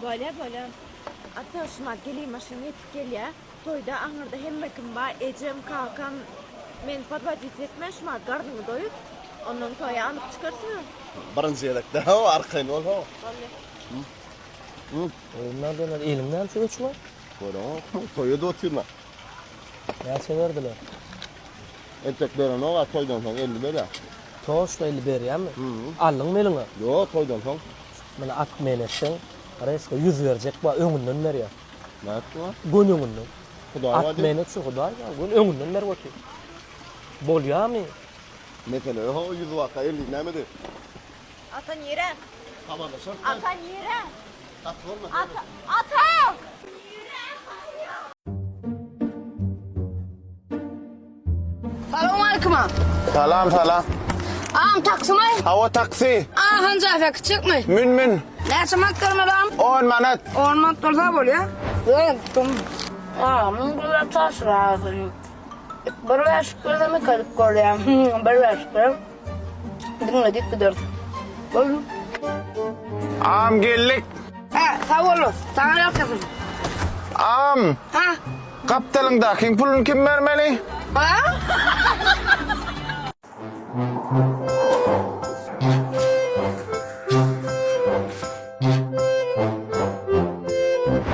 Bolýa bolýa. Ata şumat gelin maşyn ýetip gelýä. Toýda aňyrda hemme kim bar ejem kakam meni podwodit etme şumat garnyňy doýur. Ondan toýa alyp çykarsyňa. Birinji gezekde hawa arkaýyn bol hawa. Boldy. Özüm döner eliň näme üçin öçüp? Göreňokmy toý edip otyrlar. Näçe berdiler? Entek berenok a toýdan soň 50 berýär. Toşno 50 berýärmi? Aldyňmy eliňe? Ýok toýdan soň. Muny atmen etseň resko 100 berjek bar öňünden berýär. Nätdi bar? Gön öňünden. Hudaý bar diýip. Atmen etsin Hudaý bar gön öňünden berip otyr. Bolýamy? Mesele ýok 100 barka 50 nämedi? Ata nirä? Habarlaşarys. Ata nirä? Gaty bolma. Ata Ata! Salowmalikim agam. Salam salam. Agam taksymy? Hawa taksi. Agam hanjap äkitjekmi? Mün mün. Näçe manat bermeli agam? 10 manat. 10 manat bolsa bolýa. Ýok. Agamyň bir taşyragy. Bir bäşik bersem ikelip bolýa. Bir bäşik ber. Diňledik gideris. Boldy. Agam geldik. Hä, sag bol. Saňa ýalkasyn. Agam. Ha? Gapdalyňdakyň puluny kim bermeli? Ha?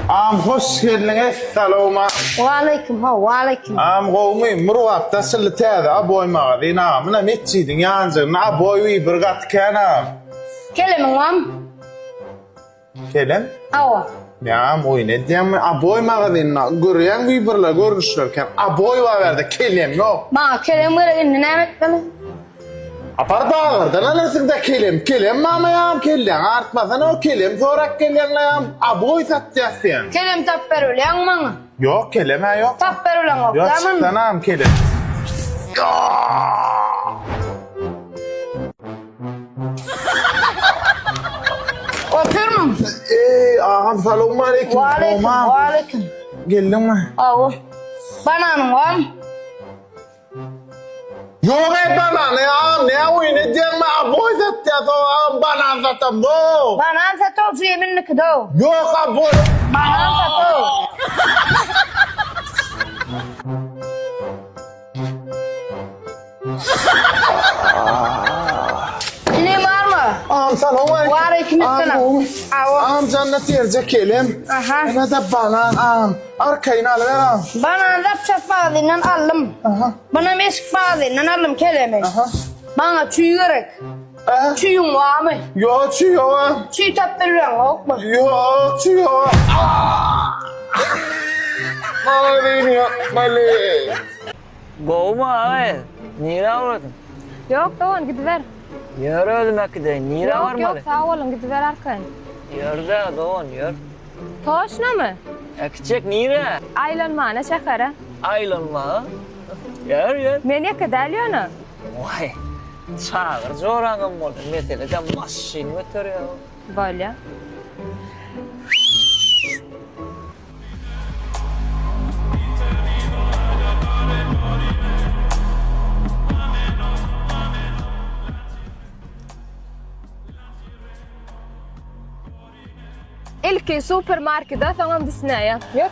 Agam hoş geldiň essalowma. Waleýkim ho, waleýkim. Agam gowmy? Murgapda açyldy täze aboý magazin agam. Muna metjidiň ýanjygynda aboý bir gaty kän agam. Kelemiň barmy? Kelem? Hawa. Näm oýun edýäňmi? Aboý magazininde görýäň wibrler görnüşler kän. Aboý bar bärde kelem ýok. Maňa kelem gerek indi näme etmeli? Apar bazardan alarsyňda kelem. Kelem barmy ýagam kelläňi artmasana o kelem sorap gelýäňle ýagam aboý satýas diýýäň. Kelem tap berbilýäňmi maňa? Ýok kelem-ä ýok. Tap berbileňok Ýok dämi? çyksanam kelem. Otyrmyň? Eý agam salowmaleýkim. Waleýkim, waleýkim. Geldiňmi? Hawa. Bananyň barmy? Ýok ey banany agam nä oýun edýäňmi aboý satýas o agam banan satamok. Banan satow jemindiki-dow. Ýok aboý. Banan satow. Ine barmy? Agam salowmaleýkim. Waleýkim esselam. Awa. Agam jannat ýerje kelem. Aha. Ine-de banan agam. Arkaýyn alyber agam. Banan zapças magazyndan aldym. Aha. Bunam eşik magazyndan aldym kelemi. Aha. Maňa çüý gerek. Aha. Çüýüň barmy? Ýok çüý ýok agam. Çüý tap bilmeňokmy? Ýok çüý ýok. Magazyn ýapmaly. Gowumy aga? Nirä ugradyň? Ýok dogan gidiber. Ýör özüm äkideýin. Nirä Ýok barmaly? ýok sag boluň gidiber arkaýyn. Ýör-dä dogan ýör. Toşnamy? Äkitjek nirä? Aýlanmana şähere. Aýlanmaga? Ýör ýör. Men ýeke däl ýöne. Waý, çagyr joraňam boldy. Mesele-de maşyn göterýär. Bolýa. Ilki supermarkete, soňam Disneýe. Ýör.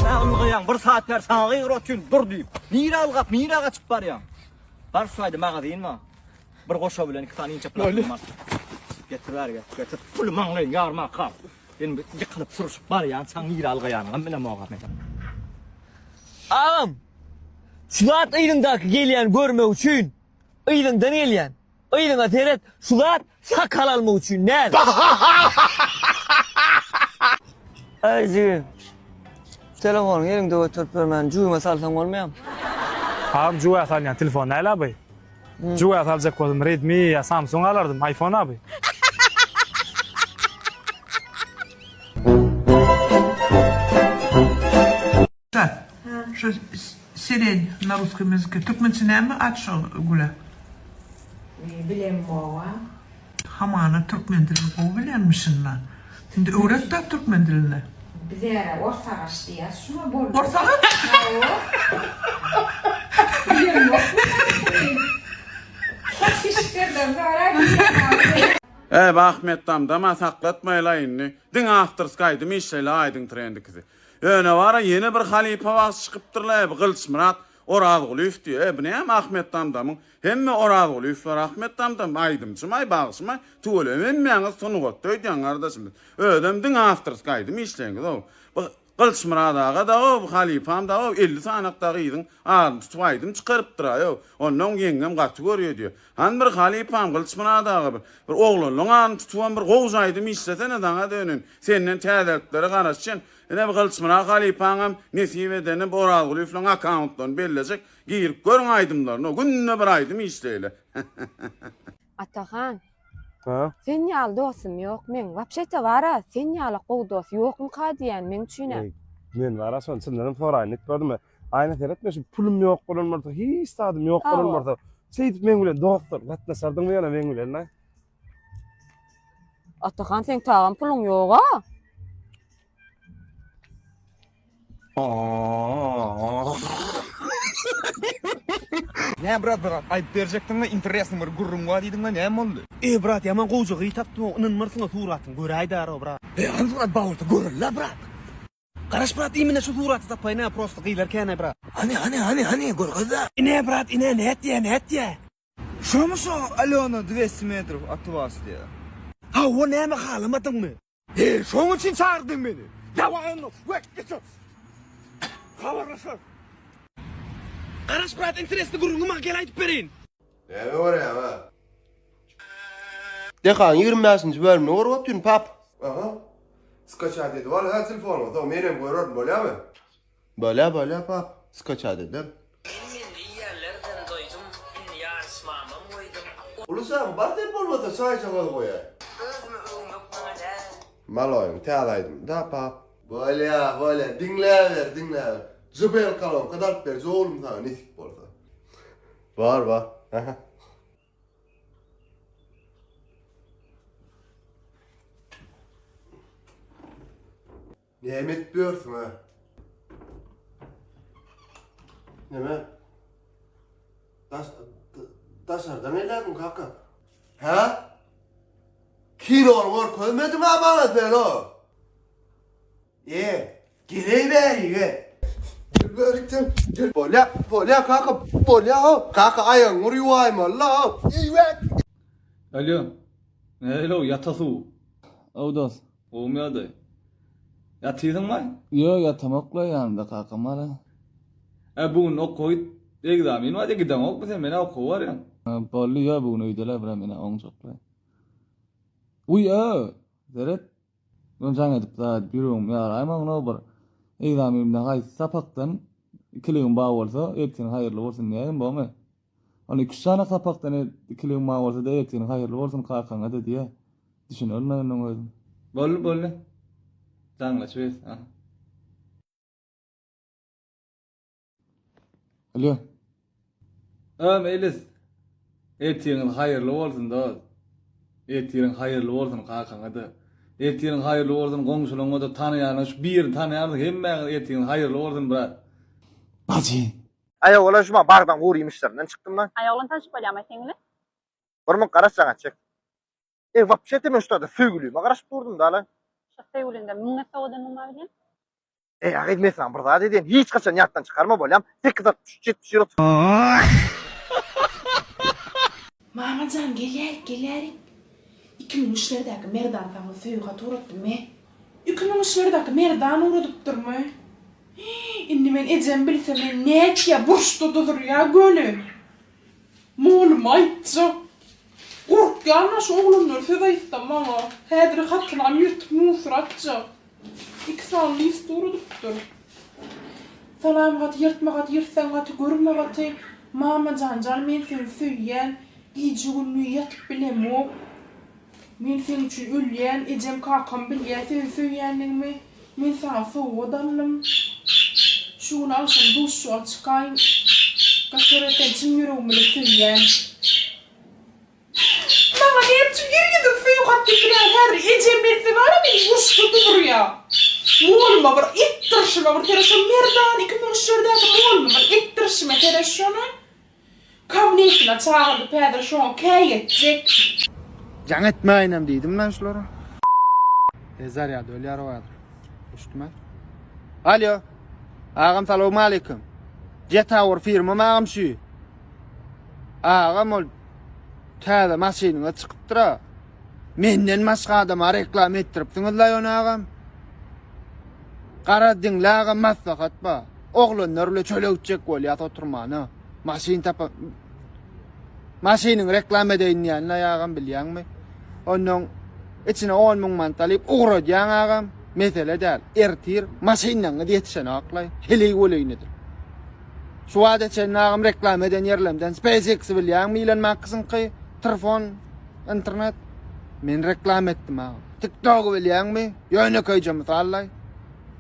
Näme ylgaýaň? Bir saat bäri saňa gygyryp otyryn, dur diýip. Nirä ylgap, nirä gaçyp barýaň? Bar şu taýda magazin bar. Bir goşa bilen iki sany inçe plastik bar. Getir bäri, getir, getir. Puly maňlaýyň ýarma kal. Sen ýykylyp sürüşip barýançaň nirä ylgaýanyňam bilemok-a men. Agam, şu zat yzyňdaky gelýäni görmek üçin yzyňdan gelýän. Yzyňa seret, şu zat sakal almak üçin däl. Aý jigim. Telefonyňy eliňde göterip ýörmän jübüňe salsaň bolmaýamy? Agam jübä salýan telefon näl abi? Jübä saljak bolsam Redmi ýa Samsung alardym, iPhone abi. Şu sirень na ruskom ýazyke türkmençe näme at şo güle? Bilemmoga. Hamana türkmen dilini gowy bilýänmişinda. Indi öwret-dä türkmen dilini. Bizere ors agaç diýýäs şuňa boldy. Ors agaç? Hawa. Bilemokmy Podpisçiklerden soraý bilýän Eý Ahmet damdama saklatmaýla indi. Diňe awtorski aýdym işleýle aýdyň trendikisi. Ýöne bara ýene bir halypa bagşy çykypdyrla bu Gylyçmyrat Orazgulyýew diýýä. Eý bu näme Ahmet damdamyň hemme Orazgulyýewler Ahmet damdam aýdymçymaý bagşymaý tüweleme hemmäňiz sungatda öýdýän gardaşym. Özem diňe awtorski aýdym işleýäňizow. Bu Gylyçmyrat aga dagy bu halypam dagy 50 sanak dagy gyzyň adyny tutup aýdym çykarypdyraýow. Onnoň ýeňňem gaty görýä diýýä. Hany bir halypam Gylyçmyrat aga bir bir oglanlaň adyny tutubam bir gowja aýdym işlesene saňa döneýin. Senden täzeliklere garaşýan. Ine bu Gylyçmyrat halypaňam nesip edeni bu Orazgulyýewleň akkauntlaryny bellejek. Girip görüň aýdymlaryna. Günde bir aýdym işleýle. Atahan. Ha? Sen ýaly dostum ýok meň. Wapşete bara sen ýaly gowy dost ýokmyka diýýän meň üçinem. Eý, men bara şony çyndanam soraýyn diýip gördüm. Aýna seretme şu pulum ýok bolan bolsa, hiç zadym ýok bolan Hawa. bolsa, şeýdip meň bilen dost bolup gatnaşardyňmy ýöne meň bilen-aý? Atahan seň tagam puluň ýoga. Näme brat brat aýdyp berjekdiňmi interesny bir gürrüň bar diýdiňmi näme boldy. Eý brat ýaman gowja gyz tapdym ynanmarsyňa suratyny göräý daro brat. Eý hany surat bar bolsa göreli brat. Garaş brat imine şu suraty tapaýyn a prosto gyzlar känä brat. Hany hany hany hany görkezä. Ine brat ine nätýä nätýä. Şomy şo Alýona 200 metrov at was diýä. Hawa näme halamadyňmy. Eý şoň üçin çagyrdyň meni. Dawaý onda wek geçir. Habarlaşarys. Garaş brat interesli gürrüňim bar gel aýdyp bereýin. Näme görýäň a? Dekaň 25-nji bölümini görüp otyryn pap. Aha. Skaçat edip al hä telefonyňa soň menem görerin bolýamy? Bolýa bolýa pap. Skaçat ederin. Men-men diýýänlerden doýdum, indi ýaryşmamam goýdum. Ulusam bar sen bolmasa çaýjagaz goýaý. Özümi öwmek maňa däl. Maloýyň täze aýdymy da pap. Bolýa bolýa diňläber diňläber. JBL kolonka-da alyp berjek oglum saňa nesip bolsa. Bar bar. Aha. Näme edip ýörsüň a? Näme? Daş daşardan gelýärmiň kaka? Hä? Kinony görkezmediň-a maňa sen o? E, geleý bäri, gel. Gel bärik sen, gel. Bolýa, bolýa kaka, bolýa o. Kaka aýagyňy bir ýuwaýmaly-la o. Eýwek! Alýo. Nähili-ow, ýata suw. Ow dos. Gowumy ýagdaý? Ýatysyňmy? Ýok, ýatamokla, ýanymda kakam bar-a. Ä, bu gün okuwa git, ekzamin bar diýip gideňokmy sen? Men-ä okuwa barýan. Boldy, ýok, bu gün öýde-le, birem men-ä oňjakla. Uý-ö! Seret, men jaň edip zat ýüregim ýaraýmagyna bir ekzaminimde haýsy sapakdan ikiligim bar bolsa, ertiriň haýyrly bolsun diýäýin, bormy? Ony iki-üç sany sapakdan ikiligim bar bolsa-da ertiriň haýyrly bolsun kakaňa-da diýä. Düşünerin-ä onnoň özüm. Boldy, boldy. Jaňlaşyberis. Aha. Alo. Ö, Meýlis. Ertiriňiz haýyrly bolsun, dost. Ertiriň haýyrly bolsun kakaňa-da. Ertiriň haýyrly bolsun goňşularyňa-da, tanaýanyň şu birini tanaýarsyň, hemmäňiz ertiriňiz haýyrly bolsun, brat. Bajy. Aý oglan şuma bagdan gury iýmişlerinden çykdym lan. Aý oglan tanşyp bolýamaý seň bilen? Bir müň garaş jaňa çek. Eý wapşete men şutada söýgülime garaşyp durdum da lan. Şo söýgüliňden müň esse owadandygyny bilýän. Eý a gyz men saňa bir zat edeýin hiç haçan ýatdan çykarma bolýam 8 63 71 30. Mamajan gelýärik gelýärik. 2003-lerdäki Merdan saňa söýgi haty ugratdy me. 2003-lerdäki Merdan ugradypdyrmy? Hii, indi men ejem bilse men nätýä burçda duzurýa göni. Mugallym aýtjak. Gorkýan-a şu oglanlar söz aýtsa maňa. Häzir hatynam ýyrtyp musor atjak. Iki sany list ugradypdyr. Salam gaty ýyrtma gaty ýyrtsaň gaty görme gaty. Mamajan jan men seni söýýän. Gije gündiz ýatyp bilemok. Men seň üçin ölýän, ejem kakam bilýär seni söýýändigimi. Men saňa sowgat aldym. Şu gün agşam duşuşyga çykaýyn. Gaty seni çyn ýüregim bilen söýýän. Maňa näme üçin her gezek söýgi hat getirýäň häzir ejem gelse bara meni uruşda durdurýar. Mugalluma bir etdirişime bir seret şo Merdan 2003-lerdäki mugalluma bir etdirişime seret şony. Kabinetine çagyrdyp häzir şoňa käýetjek. Jaň etmäýinem diýdim men şulara. E zarýady ölýär o häzir. Öçdüm-ä. Alýo. Agam salowmaleýkim. Jetawr firmam agam şu. Agam ol täze maşynyňyz çykypdyr-a. Menden başga adama reklama etdiripsiňiz-laý ony agam. Garaz diňle agam maslahat bar. Oglanlar bile çöle gitjek bolýas oturmana. Maşyn tapa Maşynyňy reklama edeýin diýenlaý agam bilýäňmi? Onnoň içine on müň manat alyp ugradýaň agam. Mesele däl. Ertir maşynlaňyz ýetişenoklaý. Heleý boleýin edil. Şu wagta çenli agam reklama eden ýerlerimden SpaceX-i bilýäňmi Elon Musk'yňky? Trfon internet. Men reklama etdim agam. TikTok-y bilýäňmi? Ýönekeýje mysallaý.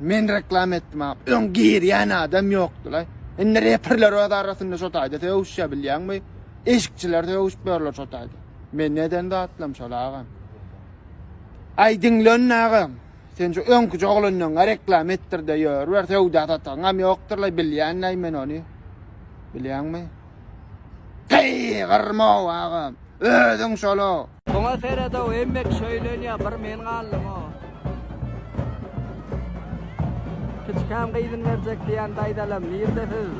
Men reklama etdim agam. Öň girýän adam ýokdulaý. Indi reperler öz arasynda şo taýda sögüşýär bilýäňmi? Eşikçiler sögüşip ýörler şo taýda. Men neden zatlam şol agam. Aý diňle onda agam. Sen şu öňküje oglanlaryňa reklama etdirde ýörüber söwda satagyňam ýokdurlaý bilýänlaý men ony. Bilýäňmi? Gygyrma agam. Özüň şolo. Muňa seredow hemme kişi öýlenýär bir men galdymo. Kiçikäm gyzyny berjek diýen daýzalam nirde siz.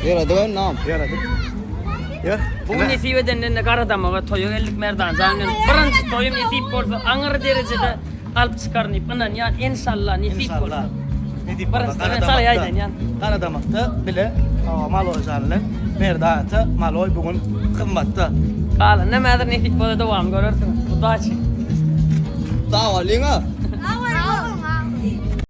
Ýöredik önnam. Ýöredik. Ýör. Bu gün nesip edenden-de Garadamaga toýa geldik Merdanjan bilen. Birinji toýum nesip bolsa aňyr derejede alyp çykaryn diýip ynanýan. Enşalla nesip bolsa. Nesip bolsa Birinji toýum aýdanýan. Garadamakda bile Maloý jan bilen Merdan ata Maloý bu gün hyzmatda. Galanynam häzir nesip bolsa dowamyny görersiňiz. Udaçi. Sag boluň-a.